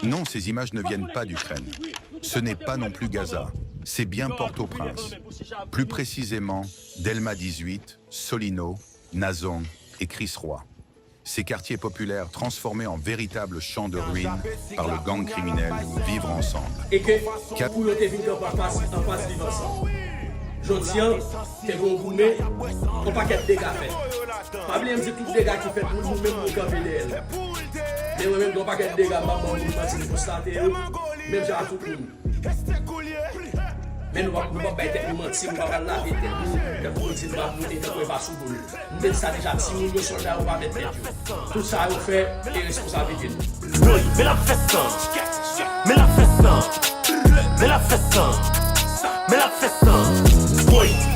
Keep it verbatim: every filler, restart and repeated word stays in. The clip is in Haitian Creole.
Non, ces images ne viennent pas d'Ukraine. Ce n'est pas non plus Gaza. C'est bien Port-au-Prince. Plus précisément, Delma dix-huit, Solino, Nazon et Chris Roy. Ces quartiers populaires transformés en véritables champs de ruines par le gang criminel Vivre Ensemble. E ke pou yo te vin kanpe anfas anfas Viv Ansanm. Jodi an, te gen yon goumen, yon pakèt dega fèt. Pa bliye m di tout dega ki fèt, nou menm nou kanpe dèyè l. Men mwen menm, gen yon pakèt dega m p ap ban moun manti, m konstate yo, menm jan ak tout moun. Men nou p ap nou p ap bay tèt nou manti, nou pa pral lave tèt nou, tankou yo di nou pa moute, tankou e pa sou do nou. Nou te di sa deja, timoun yo, sòlda yo pa mèt tèt yo. Tout sa yo fè, e responsablite nou. Woy, men l ap fè san. Men l ap fè san. Men l ap fè san. Men l ap fè san. Woy.